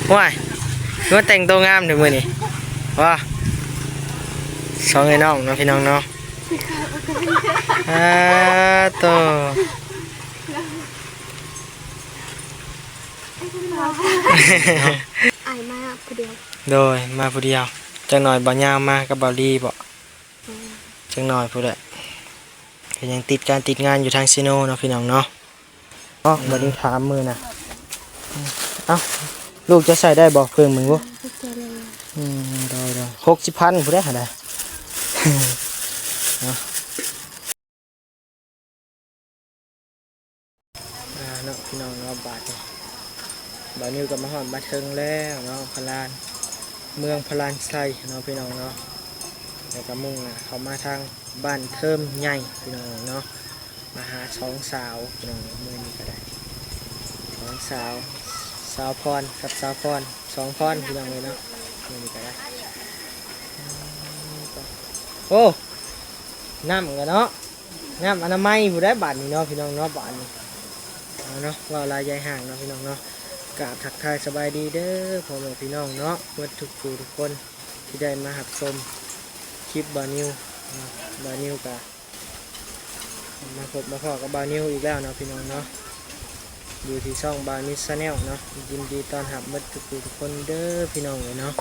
ໂອ້ຍ ຄືວ່າແຕ່ງໂຕງາມແທ້ມື້ນີ້ ວ່າ ສອງເອື້ອຍນ້ອງເນາະ ພີ່ນ້ອງເນາະ. ອາໂຕ ອ້າຍມາຜູ້ດຽວ. ໂດຍ ມາຜູ້ດຽວ. ຈັກໜ່ອຍບ່າວຍາວມາກັບບ່າວລີບໍ? ອືມ ຈັກໜ່ອຍພຸ້ນແຫຼະ ກໍຍັງຕິດການຕິດງານຢູ່ທາງເຊໂນເນາະ ພີ່ນ້ອງເນາະ. ເນາະ ບັດນີ້ຖາມມື້ນະ ເອົ້າ ລູກຈະໃສ່ໄດ້ບໍ່? ເພີ່ມເບິ່ງດູ. ອືມ ໂດຍໆ ຫົກສິບພັນພຸ້ນເດ້ຫັ້ນນະ ເນາະ. ອ່າເນາະ ພີ່ນ້ອງເນາະ ບາດນີ້ບ່າວນິວກໍມາຮອດມາເຖິງແລ້ວເນາະ ພະລານ ເມືອງພະລານໄຊເນາະ ພີ່ນ້ອງເນາະ. ແລ້ວກໍມຸ່ງໜ້າເຂົ້າມາທາງບ້ານເທີມໃຫຍ່ ພີ່ນ້ອງເນາະ ມາຫາສອງສາວ ພີ່ນ້ອງເນາະ. ມື້ນີ້ກໍໄດ້ສອງສາວ ສາວພອນກັບສາວພອນ ສອງພອນ ພີ່ນ້ອງເອີຍເນາະ. ມື້ນີ້ກໍໄດ້ ໂອ້ ນ້ຳກໍເນາະ ນ້ຳອະນາໄມພຸ້ນໃດ໋ບາດນີ້ເນາະ ພີ່ນ້ອງເນາະ. ບາດນີ້ເອົາເນາະ ເວົ້າຫຼາຍຢາຍຫ່າງເນາະ ພີ່ນ້ອງເນາະ. ກາບທັກທາຍສະບາຍດີເດີ ພໍ່ແມ່ພີ່ນ້ອງເນາະ ເບິດທຸກຜູ້ທຸກຄົນທີ່ໄດ້ມາຮັບຊົມຄລິບບ່າວນິວເນາະ. ບ່າວນິວກະມາພົບມາພໍ້ກັບບ່າວນິວອີກແລ້ວເນາະ ພີ່ນ້ອງເນາະ. ຢູ່ທີ່ຊ່ອງບ່າວນິວ Channel ເນາະ. ຍິນດີຕ້ອນຮັບເບິດທຸກຜູ້ທຸກຄົນເດີ ພີ່ນ້ອງເອີຍເນາະ.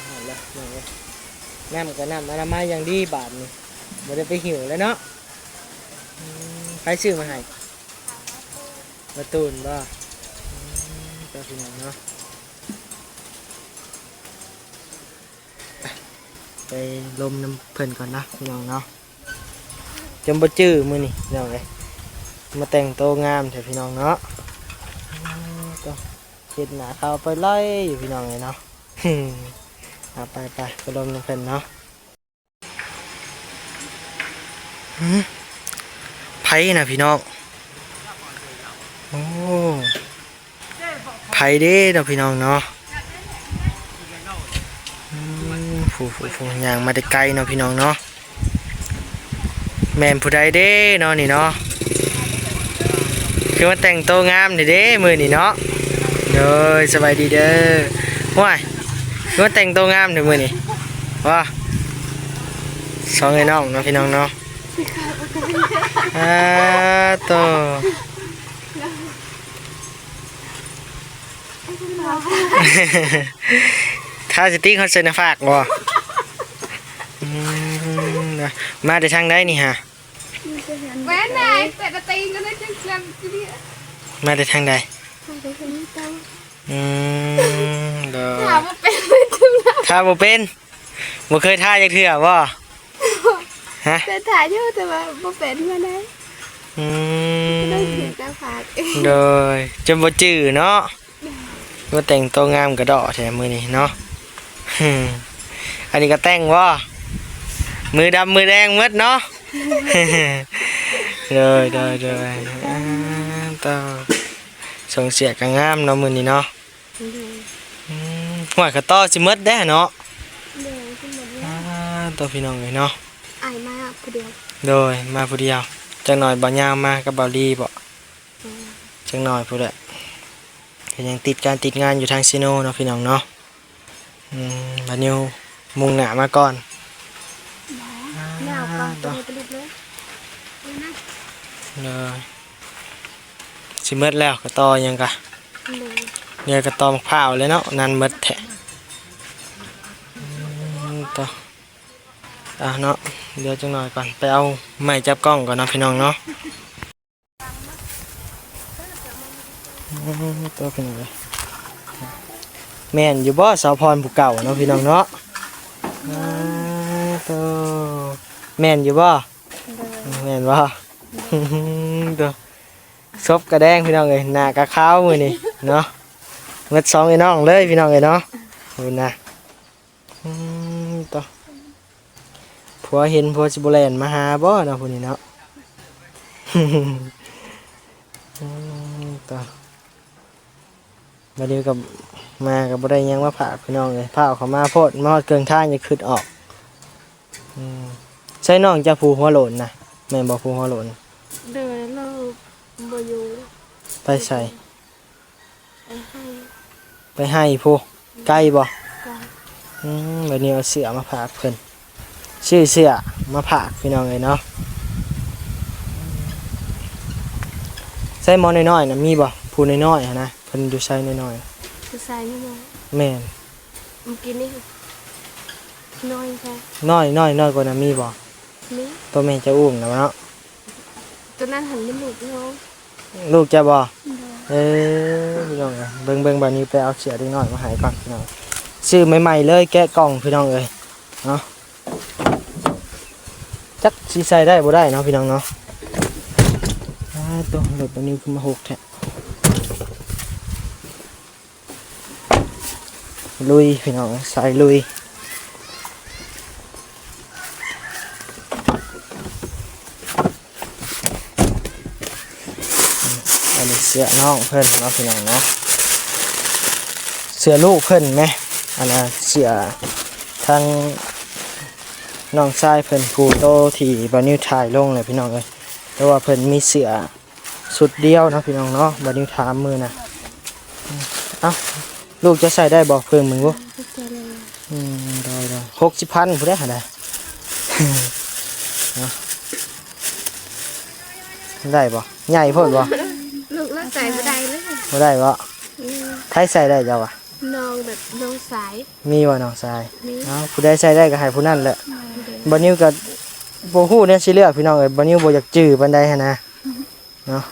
ຮອດແລ້ວພີ່ນ້ອງເອີຍ ນ້ຳກໍນ້ຳອະນາໄມຢ່າງດີ ບາດນີ້ບໍ່ໄດ້ໄປຫິ້ວແລ້ວເນາະ. ອືມ ໃຜຊື້ມາໃຫ້? ປາຕູນບໍ່? ອືມ ເຈົ້າ ພີ່ນ້ອງເນາະ. ໄປລົມນຳເພິ່ນກ່ອນເນາະ ພີ່ນ້ອງເນາະ. ຈົນບໍ່ຈື່ມື້ນີ້ ພີ່ນ້ອງເອີຍ ມາແຕ່ງໂຕງາມແທ້ ພີ່ນ້ອງເນາະ. ເຮັດໜ້າຂາວໄປໄລ່ຢູ່ ພີ່ນ້ອງເອີຍເນາະ. ເອົາ ໄປໆ ໄປລົມນຳເພິ່ນເນາະ. ຫື ໃຜນະ ພີ່ນ້ອງ? ໂອ້ ໃຜເດ້ເນາະ ພີ່ນ້ອງເນາະ. ອືມ ຜູ້ໆໆ ຍ່າງມາແຕ່ໄກເນາະ ພີ່ນ້ອງເນາະ. ແມ່ນຜູ້ໃດເດ້ເນາະນີ້ເນາະ? ຄືມາແຕ່ງໂຕງາມແທ້ເດ້ມື້ນີ້ເນາະ. ໂດຍ ສະບາຍດີເດີ. ໂອ້ຍ ຄືມາແຕ່ງໂຕງາມແທ້ມື້ນີ້ ວ່າ ສອງເອື້ອຍນ້ອງເນາະ ພີ່ນ້ອງເນາະ. ອາໂຕ ທາສະຕິກເຮົາໃສ່ໜ້າຜາກບໍ່? ອືມ ມາແຕ່ທາງໃດນີ້ຫະ? ແມ່ນໄດ ແຕ່ລະຕີນກໍໄດ້ຈັງແຊມຢູ່ນີ້. ມາແຕ່ທາງໃດ? ມາແຕ່ທາງນີ້. ອືມ ໂດຍ ຖ້າບໍ່ເປັນ ຖ້າບໍ່ເປັນ ບໍ່ເຄີຍທາຈັກເທື່ອບໍ່? ຮະ? ເຄີຍທາຢູ່ ແຕ່ວ່າບໍ່ເປັນປານໃດ. ອືມ ກໍເລີຍຖືກໜ້າຜາກ. ໂດຍ ຈົນບໍ່ຈື່ເນາະ. ໂດຍ ວ່າແຕ່ງໂຕງາມກະດໍ້ແທ້ມື້ນີ້ເນາະ. ອັນນີ້ກໍແຕ່ງບໍ່? ມືດຳມືແດງໝົດເນາະ. ໂດຍ ໂດຍ ໂດຍ ອາ ໂຕ ຊົງເສຍກໍງາມເນາະມື້ນີ້ເນາະ. ໂດຍ ອືມ ຫ້ວຍ ຂະຕໍ່ຊິໝົດແດ່ເນາະ. ໂດຍ ຊິໝົດແລ້ວ. ອາ ໂຕ ພີ່ນ້ອງເອີຍເນາະ ອ້າຍມາຜູ້ດຽວ. ໂດຍ ມາຜູ້ດຽວ. ຈັກໜ່ອຍບ່າວຍາວມາກັບບ່າວລີບໍ? ອືມ ຈັກໜ່ອຍພຸ້ນແຫຼະ ກໍຍັງຕິດການຕິດງານຢູ່ທາງເຊໂນເນາະ ພີ່ນ້ອງເນາະ. ອືມ ບ່າວນິວມຸ່ງໜ້າມາກ່ອນ. ໂດຍ ຊິໝົດແລ້ວ ຂະຕໍ່ຫຍັງກະ. ໂດຍ ເຫຼືອຂະຕໍ່ໝາກພ້າວແລ້ວເນາະ ນັ້ນໝົດແທ້. ອືມ ໂຕ ອ່າເນາະ ດຽວຈັກໜ່ອຍກ່ອນ ໄປເອົາໄມ້ຈັບກ້ອງກ່ອນເນາະ ພີ່ນ້ອງເນາະ. ໂອ້ ໂຕ ພີ່ນ້ອງເອີຍ ແມ່ນຢູ່ບໍ່ ສາວພອນຜູ້ເກົ່າເນາະ ພີ່ນ້ອງເນາະ? ໂດຍ ໂຕ ແມ່ນຢູ່ບໍ່? ໂດຍ ແມ່ນບໍ່? ໂດຍ ໂຕ ສົບກະແດງ ພີ່ນ້ອງເອີຍ ໜ້າກະຂາວມື້ນີ້ເນາະ. ໝົດສອງເອື້ອຍນ້ອງເລີຍ ພີ່ນ້ອງເອີຍເນາະ. ພຸ້ນນະ. ອືມ ໂຕ ຜົວເຫັນຜົວຊິບໍ່ແລ່ນມາຫາບໍ່ເນາະ ຜູ້ນີ້ເນາະ. ອືມ ໂຕ ບາດນີ້ກໍມາກໍບໍ່ໄດ້ຫຍັງມາຝາກ ພີ່ນ້ອງເອີຍ ພ້າວເຂົ້າມາໂພດ ມາຮອດເຄິ່ງທາງຍັງຄຶດອອກ. ອືມ ໃຊ່ນ້ອງເຈົ້າຜູ້ຫົວໂຫຼນນະ ແມ່ນບໍ່ ຜູ້ຫົວໂຫຼນ? ໂດຍ ລາວບໍ່ ຢູ່ ໄປໃສ? ໄປໄຮ່ ໄປໄຮ່ພຸ້ນ ໄກບໍ່? ໄກ. ອືມ ບັດນີ້ເອົາເສື້ອມາຝາກເພິ່ນ ຊື້ເສື້ອມາຝາກພີ່ນ້ອງເອີຍເນາະ. ໃສໝໍນ້ອຍໆນະ ມີບໍ່? ຜູ້ນ້ອຍໆຫັ້ນນະ ເພິ່ນຢູ່ໃສນ້ອຍໆ? ຢູ່ໃສນ້ອຍ? ແມ່ນ. ມື້ກີ້ນີ້ນ້ອຍແທ້ ນ້ອຍ ນ້ອຍ ນ້ອຍກວ່ານັ້ນມີບໍ່? ມີ. ໂຕແມ່ເຈົ້າອຸ້ມນະເນາະ? ໂຕນັ້ນຫັ້ນແມ່ນລູກນ້ອງ ລູກເຈົ້າບໍ່? ໂດຍ. ເອີ ພີ່ນ້ອງເອີຍ ເບິ່ງໆ ບາດນີ້ໄປເອົາເສື້ອເດັກນ້ອຍມາໃຫ້ກ່ອນພີ່ນ້ອງ ຊື້ໃໝ່ໆເລີຍ ແກະກ່ອງພີ່ນ້ອງເອີຍເນາະ. ຈັກຊິໃສ່ໄດ້ບໍ່ໄດ້ເນາະພີ່ນ້ອງເນາະ. ອ້າ ໂຕ ລົດບານິວຄືມາຫົກແທ້. ລຸຍພີ່ນ້ອງ ສາຍລຸຍ. ອັນນີ້ເສື້ອນ້ອງເພິ່ນເນາະພີ່ນ້ອງເນາະ ເສື້ອລູກເພິ່ນແມ ອັນນ່າເສື້ອທາງນ້ອງຊາຍເພິ່ນ ຜູ້ໂຕທີ່ບານິວຖ່າຍລົງແຫຼະພີ່ນ້ອງເອີຍ ແຕ່ວ່າເພິ່ນມີເສື້ອ ຊຸດດຽວເນາະພີ່ນ້ອງເນາະ ບາດນີ້ຖາມມື້ນະ. ເອົ້າ ລູກຈະໃສ່ໄດ້ບໍ່? ເພີ່ມເບິ່ງດູ. ອືມ ໄດ້ໆ ຫົກສິບພັນພຸ້ນເດ້ຫັ້ນນະ. ເນາະ ໄດ້ບໍ່? ໃຫຍ່ໂພດບໍ່? ລູກລາວໃສ່ບໍ່ໄດ້ເລີຍ. ບໍ່ໄດ້ບໍ່? ອືມ ໃຜໃສ່ໄດ້ເຈົ້າວະ? ນ້ອງແບບນ້ອງຊາຍ. ມີບໍ່ນ້ອງຊາຍ? ມີ. ເອົ້າ ຜູ້ໃດໃສ່ໄດ້ກໍໃຫ້ຜູ້ນັ້ນແຫຼະ. ບໍ່ ບານິວກໍບໍ່ຮູ້ແນວຊິເລືອກພີ່ນ້ອງເອີຍ ບານິວບໍ່ຢາກຈື່ປານໃດຫັ້ນນະ. ເນາະ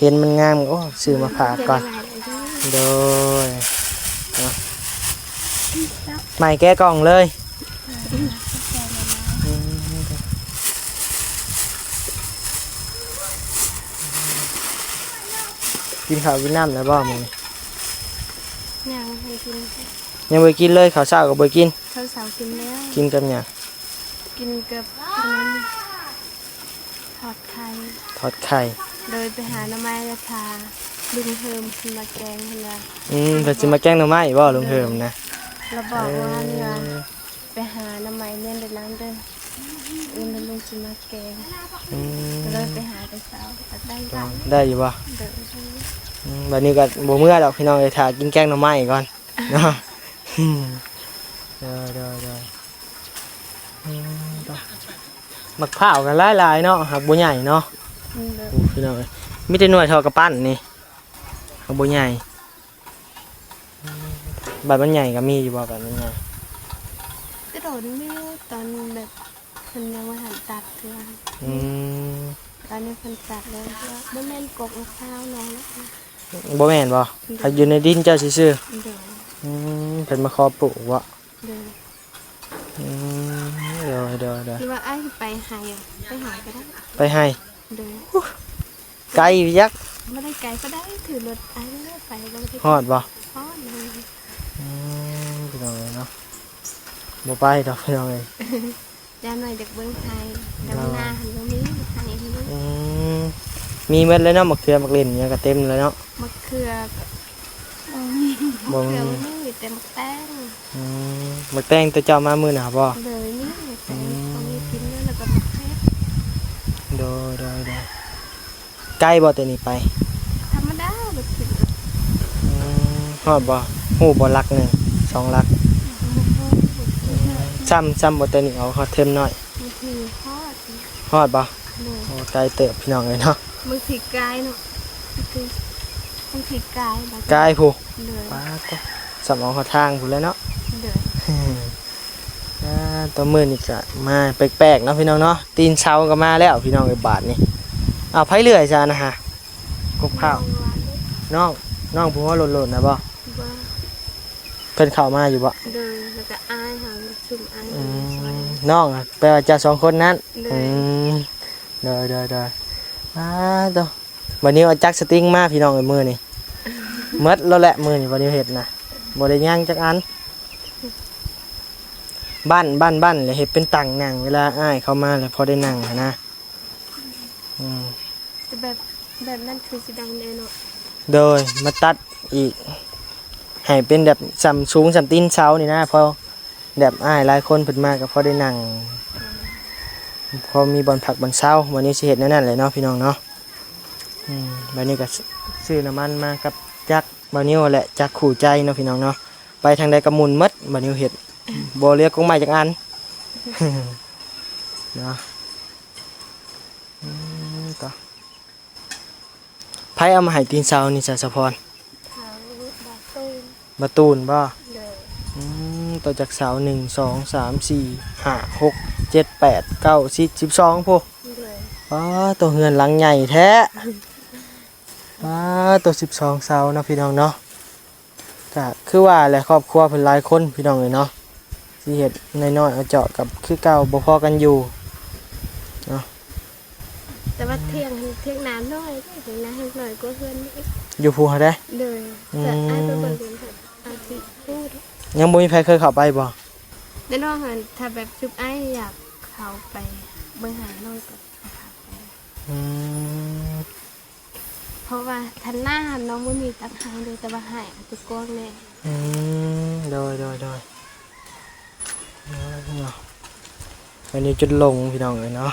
ເຫັນມັນງາມ ໂອ້ ຊື້ມາຝາກກ່ອນ. ໂດຍ ເນາະ ໃໝ່ແກະກ່ອງເລີຍ. ກິນເຂົ້າກິນນ້ຳແລ້ວບໍ່ມື້ນີ້? ຍັງ ຍັງບໍ່ໄດ້ກິນ ຍັງບໍ່ໄດ້ກິນເລີຍ ເຂົ້າເຊົ້າກໍບໍ່ໄດ້ກິນ. ເຂົ້າເຊົ້າກິນແລ້ວ. ກິນກັບຫຍັງ? ກິນກັບອັນນັ້ນ ທອດໄຂ່ ທອດໄຂ່. ໂດຍ ໄປຫາໜໍ່ໄມ້ແລ້ວຖ້າລຸງເຮີມຊິມາແກງເພິ່ນວ່າ. ອືມ ເພິ່ນຊິມາແກງໜໍ່ໄມ້ບໍ່ ລຸງເຮີມນະ? ລາວບອກວ່າ ເອີ ນີ້ວ່າ ໄປຫາໜໍ່ໄມ້ແມ່ນໄດ້ນຳເດີ ອື່ນລຸງຊິມາແກງ. ອືມ ກໍເລີຍໄປຫາແຕ່ເຊົ້າ ກໍໄດ້ ໄດ້ຢູ່ບໍ່? ໂດຍ. ອືມ ບັດນີ້ກໍບໍ່ເມືອດອກພີ່ນ້ອງເອີຍ ຖ້າກິນແກງໜໍ່ໄມ້ກ່ອນເນາະ. ໂດຍ ໂດຍ ໂດຍ. ອືມ ໝາກພ້າວກໍຫຼາຍໆເນາະ ຫາກບໍ່ໃຫຍ່ເນາະ. ອືມ ໂອ້ ພີ່ນ້ອງເອີຍ ມີແຕ່ໜ່ວຍເທົ່າກຳປັ້ນນີ້ ຫາກບໍ່ໃຫຍ່. ບາດມັນໃຫຍ່ກໍມີຢູ່ບໍ່? ບາດມັນໃຫຍ່ ແຕ່ໂດນມີຢູ່ ຕອນແບບເພິ່ນຍັງບໍ່ທັນຕັດເທື່ອ. ອືມ ຕອນນີ້ເພິ່ນຕັດແລ້ວ. ບໍ່ແມ່ນກົກໝາກພ້າວນ້ອງນະ? ບໍ່ແມ່ນບໍ່? ໂດຍ ຫາກຢູ່ໃນດິນເຈົ້າຊື່ໆ. ໂດຍ. ອືມ ເພິ່ນມາຂໍປູກບໍ່? ໂດຍ. ອືມ ໂດຍ ໂດຍ ໂດຍ. ຫຼືວ່າອ້າຍໄປໄຮ່ ໄປໄຮ່ກໍໄດ້. ໄປໄຮ່? ໂດຍ. ໄກຢູ່ຈັກ ບໍ່ໄດ້ໄກປານໃດ ຖືລົດອ້າຍໄປກໍໄດ້. ຮອດບໍ່? ຮອດ. ອືມ ພີ່ນ້ອງເອີຍເນາະ ບໍ່ໄປດອກພີ່ນ້ອງເອີຍ. ຢ່າງໜ້ອຍຢາກເບິ່ງໄຮ່ ດຳນາຫັ້ນບໍ່ມີໄຮ່. ອືມ ມີໝົດເລີຍເນາະ ໝາກເຂືອໝາກເລັ່ນຫຍັງກໍເຕັມເລີຍເນາະ. ໝາກເຂືອກໍບໍ່ມີ ໝາກເຂືອບໍ່ມີ ມີແຕ່ໝາກແຕງ. ອືມ ໝາກແຕງແຕ່ເຈົ້າມາມື້ນະບໍ່? ໂດຍ ມີໝາກແຕງ ອືມ ກໍມີກິນຢູ່ ແລ້ວກໍໝາກເຜັດ. ໂດຍ ໂດຍ ໂດຍ. ໄກບໍ່ແຕ່ນີ້ໄປ? ທຳມະດາ ລົດຂຶ້ນລົດ. ອືມ ຮອດບໍ່? ຮູ້ບໍ່ຫຼັກໜຶ່ງ ສອງຫຼັກ? ບໍ່ຮູ້. ອືມ ຊ້ຳ ຊ້ຳບໍ່ແຕ່ນີ້ອອກຮອດເທີມນ້ອຍ? ບາງທີຮອດ. ຮອດບໍ່? ໂດຍ. ໂອ້ ໄກເຕີບພີ່ນ້ອງເອີຍເນາະ. ບາງທີກາຍເນາະ ບາງທີກາຍ. ກາຍພຸ້ນ. ໂດຍ. ປາດ ຊ້ຳອອກຮອດທາງພຸ້ນແຫຼະເນາະ. ໂດຍ. ອ່າ ຕອນມື້ນີ້ກະມາແປກໆເນາະພີ່ນ້ອງເນາະ ຕີນເສົາກໍມາແລ້ວພີ່ນ້ອງເອີຍ ບາດນີ້. ເອົາ ໃຜເລື່ອຍຊະນະຫະ? ກົກພ້າວ. ນ້ອງ ນ້ອງຜູ້ຫົວໂລ້ນໆນະບໍ່? ບໍ່. ເພິ່ນເຂົ້າມາຢູ່ບໍ່? ໂດຍ. ແລ້ວກໍອ້າຍເຮົາ ຊຸມອ້າຍ. ອືມ ນ້ອງ ແປວ່າເຈົ້າສອງຄົນນັ້ນ. ໂດຍ. ອືມ ໂດຍໆໆ. ອ້າ ໂຕ ບາດນີ້ເອົາຈັກສະຕິງມາພີ່ນ້ອງເອີຍ ມື້ນີ້ໝົດແລ້ວແຫຼະ. ມື້ນີ້ບາດນີ້ເຮັດນະ ບໍ່ໄດ້ຍ່າງຈັກອັນ. ບັ້ນ ບັ້ນ ບັ້ນ ແລ້ວເຮັດເປັນຕັ່ງນັ່ງ ເວລາອ້າຍເຂົ້າມາແລ້ວພໍໄດ້ນັ່ງຫັ້ນນະ. ອືມ ແຕ່ແບບ ແບບນັ້ນຄືຊິດັງເດ້ເນາະ. ໂດຍ. ມາຕັດອີກ ໃຫ້ເປັນແບບສ່ຳສູງສ່ຳຕີນເສົານີ້ນະ ພໍແບບອ້າຍຫຼາຍຄົນເພິ່ນມາກໍພໍໄດ້ນັ່ງ ພໍມີບ່ອນພັກບ່ອນເຊົາ. ມື້ນີ້ຊິເຮັດແນວນັ້ນແຫຼະເນາະ ພີ່ນ້ອງເນາະ. ອືມ ບາດນີ້ກໍຊື້ນ້ຳມັນມາກັບຈັກບ່າວນິວແຫຼະ ຈັກຄູ່ໃຈເນາະພີ່ນ້ອງເນາະ ໄປທາງໃດກໍໝຸນໝົດ ບ່າວນິວເຮັດ ບໍ່ເຫຼືອກົງໄມ້ຈັກອັນເນາະ. ອືມ ຕໍ່ ໃຜເອົາມາໃຫ້ຕີນເສົານີ້ຊະ ສາວພອນ? ເຂົາ ບ່າວຕູນ. ບ່າວຕູນບໍ? ໂດຍ. ອືມ ຕໍ່ຈາກເສົາ ໜຶ່ງ ສອງ ສາມ ສີ່ ຫ້າ ຫົກ ເຈັດ ແປດ ເກົ້າ ສິບ ສິບສອງພຸ້ນ. ໂດຍ. ປ້າ ໂຕເຮືອນຫຼັງໃຫຍ່ແທ້. ປ້າ ໂຕສິບສອງເສົາເນາະ ພີ່ນ້ອງເນາະ. ກະຄືວ່າແຫຼະ ຄອບຄົວເພິ່ນຫຼາຍຄົນ ພີ່ນ້ອງເອີຍເນາະ ຊິເຮັດນ້ອຍໆ ເອົາເຈາະກັບຄືເກົ່າ ບໍ່ພໍກັນຢູ່ເນາະ. ແຕ່ວ່າຖຽງ ຖຽງນານ້ອຍເດ້ ຖຽງນາແຮ່ງນ້ອຍກວ່າເຮືອນນີ້ອີກ. ຢູ່ພູຫັ້ນເດ້? ໂດຍ. ອືມ ແຕ່ອ້າຍໄປເບິ່ງເຮືອນເພິ່ນ ອາດຊິຮູ້ເດ້. ຍັງບໍ່ມີໃຜເຄີຍເຂົ້າໄປບໍ່? ແນ່ນອນ ຖ້າແບບຊຸມອ້າຍຢາກເຂົ້າໄປເບິ່ງຫານ້ອງກໍເຂົ້າໄປ. ອືມ ເພາະວ່າທາງໜ້າຫັ້ນນ້ອງບໍ່ມີຕັກໄຮ່ເດ້ ແຕ່ວ່າໄຮ່ອາດຈະກວ້າງແດ່. ອືມ ໂດຍ ໂດຍ ໂດຍ ເນາະ. ອັນນີ້ຈຸດລົງ ພີ່ນ້ອງເອີຍເນາະ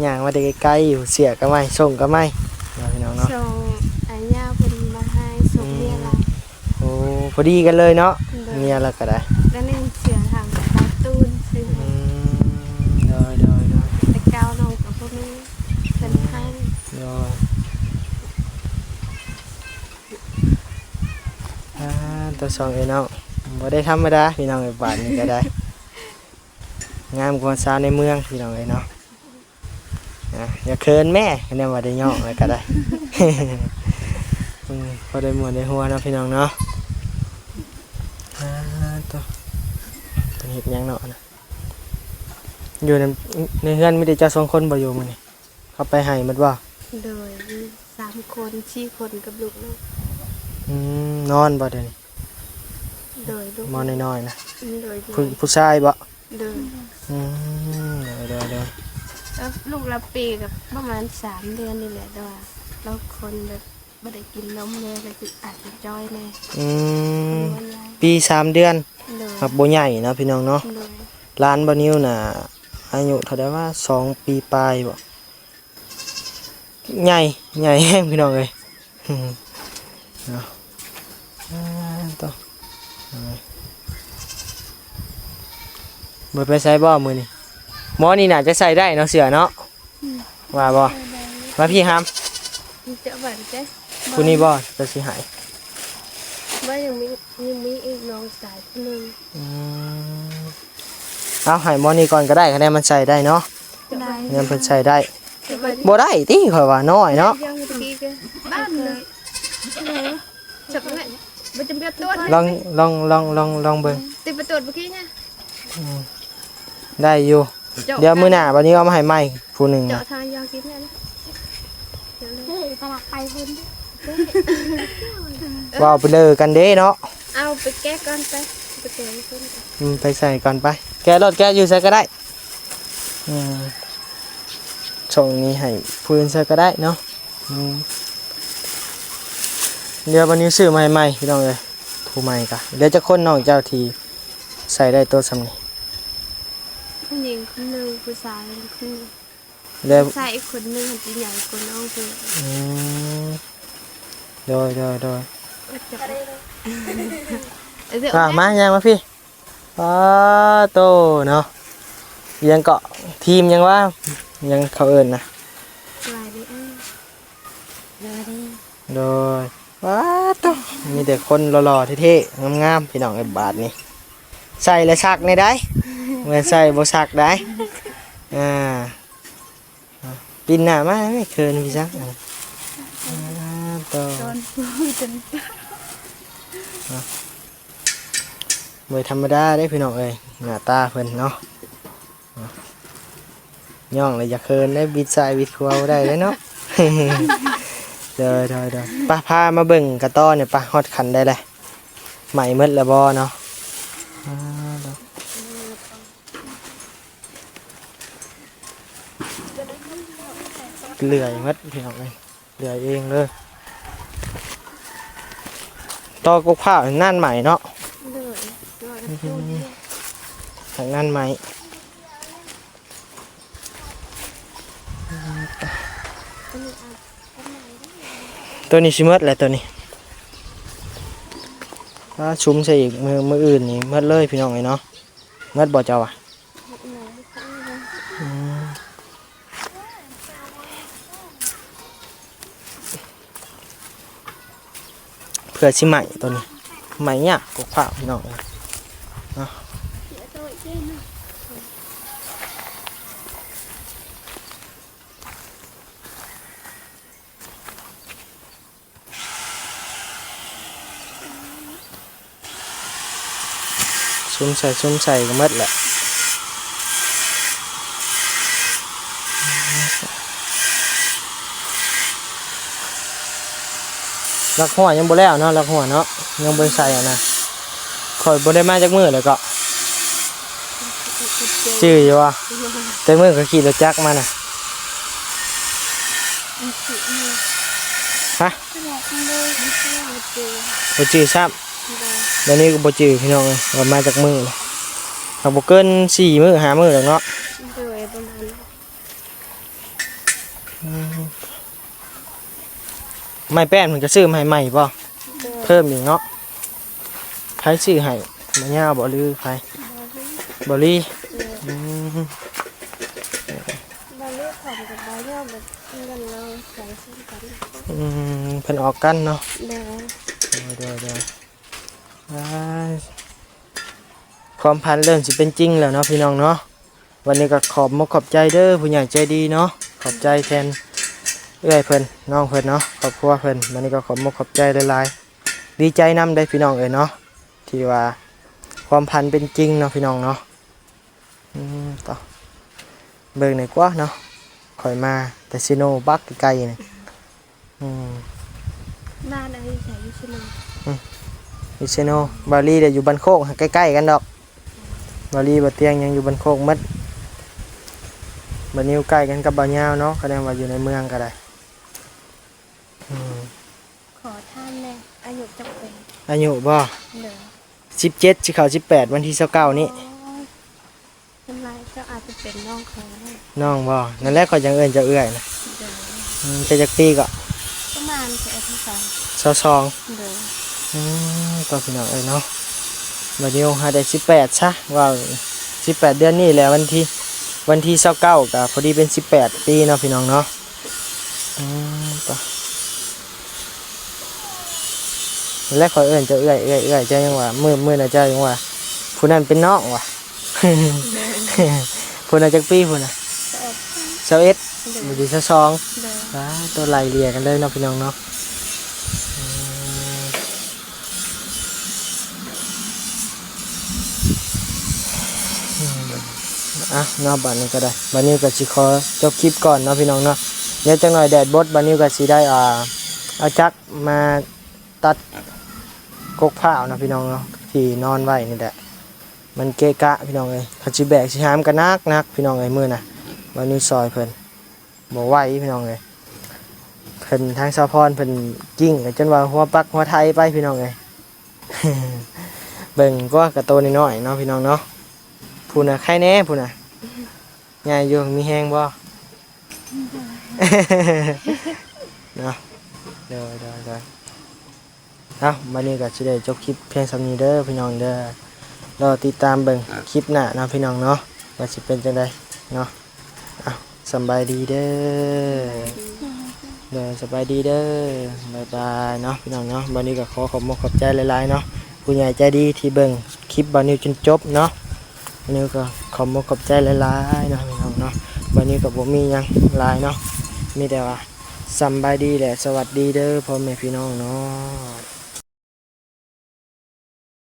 ຍ່າງມາແຕ່ໄກໆ ຢູ່ ເສື້ອກໍໃໝ່ ສົ້ງກໍໃໝ່ເນາະ ພີ່ນ້ອງເນາະ. ສົ່ງອາຍາເພິ່ນມາໃຫ້ ສົ່ງເມຍລາວ. ໂອ້ ພໍດີກັນເລີຍເນາະ. ໂດຍ. ເມຍລາວກໍໄດ້ ແລ້ວໜຶ່ງເສື້ອທາງການຕູນຊື້. ອືມ ໂດຍ ໂດຍ ໂດຍ. ແຕ່ເກົ່ານ້ອງກໍບໍ່ມີເພິ່ນໃຫ້. ໂດຍ. ອ່າ ໂຕສອງເອີຍເນາະ ບໍ່ໄດ້ທຳມະດາ ພີ່ນ້ອງເອີຍ ບາດນີ້ກໍໄດ້ ງາມກວ່າສາວໃນເມືອງ ພີ່ນ້ອງເອີຍເນາະ. ອ່າ ຢ່າເຂີນແມ້ ຄະແນນວ່າໄດ້ຍ້ອງແລ້ວກໍໄດ້ ອືມ ພໍໄດ້ມ່ວນໄດ້ຫົວເນາະ ພີ່ນ້ອງເນາະ. ອ່າ ໂຕ ເພິ່ນເຮັດຫຍັງເນາະນະ? ຢູ່ໃນ ໃນເຮືອນມີແຕ່ເຈົ້າສອງຄົນບໍ່ ຢູ່ມື້ນີ້? ເຂົາໄປໄຮ່ໝົດບໍ່? ໂດຍ ມີສາມຄົນ ສີ່ຄົນກັບລູກນ້ອຍ. ອືມ ນອນບໍ່ດຽວນີ້? ໂດຍ ລູກ ໝໍນ້ອຍໆນະ. ອືມ ໂດຍ ໂດຍ. ຜູ້ ຜູ້ຊາຍບໍ່? ໂດຍ. ອືມ ໂດຍ ໂດຍ ໂດຍ. ເອີ ລູກລາວປີກັບປະມານສາມເດືອນນີ້ແຫຼະ ແຕ່ວ່າລາວຄົນແບບບໍ່ໄດ້ກິນນົມແດ່ ແລ້ວກໍອາດຈະຈ່ອຍແດ່. ອືມ ປີສາມເດືອນ. ໂດຍ. ຮັບບໍ່ໃຫຍ່ເນາະ ພີ່ນ້ອງເນາະ. ໂດຍ. ຫຼານບ່າວນິວນະ ອາຍຸເທົ່າໃດວະ? ສອງປີປາຍບໍ? ໃຫຍ່ ໃຫຍ່ແຮງ ພີ່ນ້ອງເອີຍ ເນາະ. ອ່າ ໂຕ ບໍ່ໄປໃສບໍ່ມື້ນີ້? ໝໍນີ້ໜ້າຈະໃສ່ໄດ້ເນາະ ເສື້ອເນາະ. ອືມ ວ່າບໍ່? ມາພີ່ຫາມ ຈະຫວັນເດ້. ຜູ້ນີ້ບໍ່ ຈະຊິໃຫ້? ວ່າຍັງມີ ຍັງມີອີກນ້ອງຊາຍຜູ້ໜຶ່ງ. ອືມ ເອົາໃຫ້ໝໍນີ້ກ່ອນກໍໄດ້ ຄະແນນມັນໃສ່ໄດ້ເນາະ. ໄດ້. ຄະແນນເພິ່ນໃສ່ໄດ້. ບໍ່ໄດ້ຕິ ຂ້ອຍວ່ານ້ອຍເນາະ. ລອງ ລອງ ລອງ ລອງ ລອງເບິ່ງ. ຕິໄປຕວດເມື່ອກີ້ນະ. ອືມ ໄດ້ຢູ່. ເຈາະ ດຽວມື້ໜ້າບັດນີ້ເອົາມາໃຫ້ໃໝ່ຜູ້ໜຶ່ງ. ເຈາະທາງຢາກິນແລ້ວນະ. ເອີ ເວົ້າໄປເລີກັນເດ້ເນາະ. ເອົາໄປແກະກ່ອນໄປ ໄປແກະຢູ່ພຸ້ນ. ອືມ ໄປໃສ່ກ່ອນໄປ ແກະໂລດ ແກະຢູ່ໃສກໍໄດ້. ອືມ ສົ່ງນີ້ໃຫ້ຜູ້ອື່ນໃສ່ກໍໄດ້ເນາະ. ອືມ ດຽວບັດນີ້ຊື້ມາໃຫ້ໃໝ່ ພີ່ນ້ອງເອີຍ. ຜູ້ໃໝ່ກະເຫຼືອຈັກຄົນ ນ້ອງເຈົ້າທີ່ໃສ່ໄດ້ໂຕສ່ຳນີ້? ຜູ້ຍິງຄົນໜຶ່ງ ຜູ້ຊາຍຄົນໜຶ່ງ. ແລ້ວ ຜູ້ຊາຍອີກຄົນໜຶ່ງຫັ້ນຊິໃຫຍ່ກວ່ານ້ອງເພິ່ນ. ອືມ ໂດຍ ໂດຍ ໂດຍ. ອ່າ ມາ ຍ່າງມາພີ້. ປາໂຕເນາະ ອີຫຍັງເກາະ ທີມຫຍັງວະ ຫຍັງເຂົາເອີ້ນນະ? ສະບາຍດີອ້າຍ. ສະບາຍດີ. ໂດຍ. ປາໂຕ ມີແຕ່ຄົນຫຼໍ່ໆເທ່ໆ ງາມໆ ພີ່ນ້ອງເອີຍ. ບາດນີ້ໃສ່ແລ້ວຊັກແດ່ໃດ໋ ແມ່ນໃສ່ບໍ່ຊັກໃດ໋. ອ່າ ປິ່ນໜ້າມາແມ່ ເຂີນພີ່ຊັກ. ອ່າ ໂຕ ຕອນປູຈົນຕາ ບໍ່ທຳມະດາເດ້ ພີ່ນ້ອງເອີຍ ໜ້າຕາເພິ່ນເນາະ. ຍ່ອງແລ້ວຢ່າເຂີນເດ້ ບິດຊ້າຍບິດຂວາບໍ່ໄດ້ເດ້ເນາະ. ໂດຍ ໂດຍ ໂດຍ. ປະ ພາມາເບິ່ງກະຕໍນີ້ ປະ ຮອດຂັ້ນໃດແລ້ວ ໄໝ້ໝົດແລ້ວບໍ່ເນາະ? ອ່າ ເລື່ອຍໝົດ ພີ່ນ້ອງເອີຍ. ເຫຼືອເອງເລີຍ. ຕອກກົກພ້າວນັ້ນໃໝ່ເນາະ. ໂດຍ. ທາງນັ້ນໃໝ່. ອັນນີ້ອາດ ໂຕນີ້ຊິໝົດແລ້ວໂຕນີ້. ອ່າ ຊຸມໃສ່ອີກ ມື້ ມື້ອື່ນນີ້ໝົດເລີຍພີ່ນ້ອງເອີຍເນາະ. ໝົດບໍ່ເຈົ້າວ່າ? ອືມ ເພື່ອຊິໄໝ້ໂຕນີ້ ໄໝ້ຍາກກວ່າຟ້າວພີ່ນ້ອງເອີຍເນາະ. ສຸມໃສ່ ສຸມໃສ່ກໍໝົດແຫຼະ. ຫຼັກຫົວຍັງບໍ່ແລ້ວເນາະ ຫຼັກຫົວເນາະ ຍັງບໍ່ໄດ້ໃສ່ຫັ້ນນະ. ຂ້ອຍບໍ່ໄດ້ມາຈັກມື້ແລ້ວເກາະ ຈື່ຢູ່ບໍ່? ແຕ່ມື້ຂ້ອຍຂີ່ລົດຈັກມານະ. ຮະ? ບໍ່ຈື່ຊ້ຳ. ດຽວນີ້ກໍບໍ່ຈື່ພີ່ນ້ອງເອີຍ ວ່າມາຈັກມື້ແລ້ວ. ຫາກບໍ່ເກີນສີ່ມື້ ຫ້າມື້ດອກເນາະ. ໂດຍ ປະມານນັ້ນ. ອືມ ໄມ້ແປ້ນເພິ່ນກໍຊື້ມາໃຫ້ໃໝ່ບໍ່? ໂດຍ ເພີ່ມອີກເນາະ. ໃຜຊື້ໃຫ້? ບ່າວຍາວບໍ່ ຫຼືໃຜ? ບ່າວລີ. ບ່າວລີ. ໂດຍ. ອືມ ບ່າວລີ ຂອງກັບບ່າວຍາວ ແບບເງິນລາວໃສ່ເຊັ່ນກັນ. ອືມ ເພິ່ນອອກກັນເນາະ. ໂດຍ. ໂດຍ ໂດຍ ໂດຍ. ອ້າຍ ຄວາມຝັນເລີ່ມຊິເປັນຈິງແລ້ວເນາະ ພີ່ນ້ອງເນາະ. ວັນນີ້ກໍຂອບມົກຂອບໃຈເດີຜູ້ໃຫຍ່ໃຈດີເນາະ ຂອບໃຈແທນເອື້ອຍເພິ່ນ ນ້ອງເພິ່ນເນາະ ຄອບຄົວເພິ່ນ. ວັນນີ້ກໍຂອບມົກຂອບໃຈຫຼາຍໆ ດີໃຈນຳເດ້ພີ່ນ້ອງເອີຍເນາະ ທີ່ວ່າຄວາມຝັນເປັນຈິງເນາະ ພີ່ນ້ອງເນາະ. ອືມ ຕໍ່ ເບິ່ງໜ້ອຍກວ່າເນາະ ຂ້ອຍມາແຕ່ເຊໂນບັກໄກໆນີ້. ອືມ ບ້ານເຮົາຢູ່ໃສ? ຢູ່ເຊໂນ. ອືມ ຢູ່ເຊໂນ. ບ່າວລີໄດ້ຢູ່ບ້ານໂຄກ ໃກ້ໆກັນດອກ. ບ່າວລີ ບ່າວຕຽງ ຍັງຢູ່ບ້ານໂຄກໝົດ. ບ່າວນິວໃກ້ກັນກັບບ່າວຍາວເນາະ ຄະແນນວ່າຢູ່ໃນເມືອງກໍໄດ້. ອືມ ຂໍຖາມແດ່ ອາຍຸຈັກປີ? ອາຍຸບໍ່? ໂດຍ. ສິບເຈັດ ຊິເຂົ້າສິບແປດ ວັນທີຊາວເກົ້ານີ້. ໂອ້ຍ ສ່ວນຫຼາຍເຈົ້າອາດຈະເປັນນ້ອງຂ້ອຍ. ນ້ອງບໍ່? ນັ້ນແຫຼະ ຂ້ອຍຈັ່ງເອີ້ນເຈົ້າເອື້ອຍນະ. ໂດຍ. ອືມ ເຈົ້າຈັກປີເກາະ? ປະມານຊາວສອງ. ຊາວສອງ. ໂດຍ. ອືມ ກໍພີ່ນ້ອງເອີຍເນາະ ບ່າວນິວຫາໄດ້ສິບແປດຊະ ວ່າສິບແປດເດືອນນີ້ແຫຼະ ວັນທີ ວັນທີຊາວເກົ້າ ກໍພໍດີເປັນສິບແປດປີເນາະ ພີ່ນ້ອງເນາະ. ອືມ ແລະ ຂ້ອຍເອີ້ນເຈົ້າເອື້ອຍ ເອື້ອຍ ເອື້ອຍ ເຈົ້າຍັງວ່າ ມື້ ມື້ນັ້ນເຈົ້າຍັງວ່າ ຜູ້ນັ້ນເປັນນ້ອງວ່າ. ຜູ້ນັ້ນຈັກປີຜູ້ນັ້ນ? ຊາວເອັດ. ຊາວເອັດ. ໂດຍ. ມື້ນີ້ຊາວສອງ. ໂດຍ. ວ້າ ໂຕໄລ່ເລ່ຍກັນເລີຍເນາະ ພີ່ນ້ອງເນາະ. ອືມ ອ່ະເນາະ ບາດນີ້ກໍໄດ້ ບາດນີ້ກໍຊິຂໍຈົບຄລິບກ່ອນເນາະ ພີ່ນ້ອງເນາະ. ດຽວຈັກໜ້ອຍແດດບົດ ບາດນີ້ກໍຊິໄດ້ ອ່າ ເອົາຈັກມາຕັດກົກພ້າວເນາະ ພີ່ນ້ອງເນາະ ທີ່ນອນໄວ້ນີ້ແຫຼະ ມັນເກະກະ ພີ່ນ້ອງເອີຍ. ຄັນຊິແບກຊິຫາມກໍໜັກໆ ພີ່ນ້ອງເອີຍ. ມື້ນະ ບາດນີ້ຊ່ອຍເພິ່ນ ບໍ່ໄຫວພີ່ນ້ອງເອີຍ. ເພິ່ນ ທາງສາວພອນເພິ່ນກິ້ງກັນຈົນວ່າຫົວປັກຫົວໄຖໄປພີ່ນ້ອງເອີຍ. ເບິ່ງກວ່າກະໂຕນ້ອຍໆເນາະ ພີ່ນ້ອງເນາະ. ພຸ້ນນະ ໄຄແດ່ພຸ້ນນະ ໃຫຍ່ຢູ່ ມີແຮງບໍ່? ເນາະ. ໂດຍ ໂດຍ ໂດຍ. ເອົາ ບັດນີ້ກໍຊິໄດ້ຈົບຄລິບພຽງສ່ຳນີ້ເດີພີ່ນ້ອງເດີ. ລໍຕິດຕາມເບິ່ງຄລິບໜ້າເນາະ ພີ່ນ້ອງເນາະ ວ່າຊິເປັນຈັ່ງໃດເນາະ. ເອົາ ສຳບາຍດີເດີ. ໂດຍ ສະບາຍດີເດີ. ບາຍບາຍເນາະ ພີ່ນ້ອງເນາະ. ບັດນີ້ກໍຂໍຂອບມົກຂອບໃຈຫຼາຍໆເນາະ ຜູ້ໃຫຍ່ໃຈດີທີ່ເບິ່ງຄລິບບ່າວນິວຈົນຈົບເນາະ. ບ່າວນິວກໍຂອບມົກຂອບໃຈຫຼາຍໆເນາະ ພີ່ນ້ອງເນາະ. ບັດນີ້ກໍບໍ່ມີຫຍັງຫຼາຍເນາະ ມີແຕ່ວ່າ ສຳບາຍດີ ແລະ ສະຫວັດດີເດີ ພໍ່ແມ່ພີ່ນ້ອງເນາະ.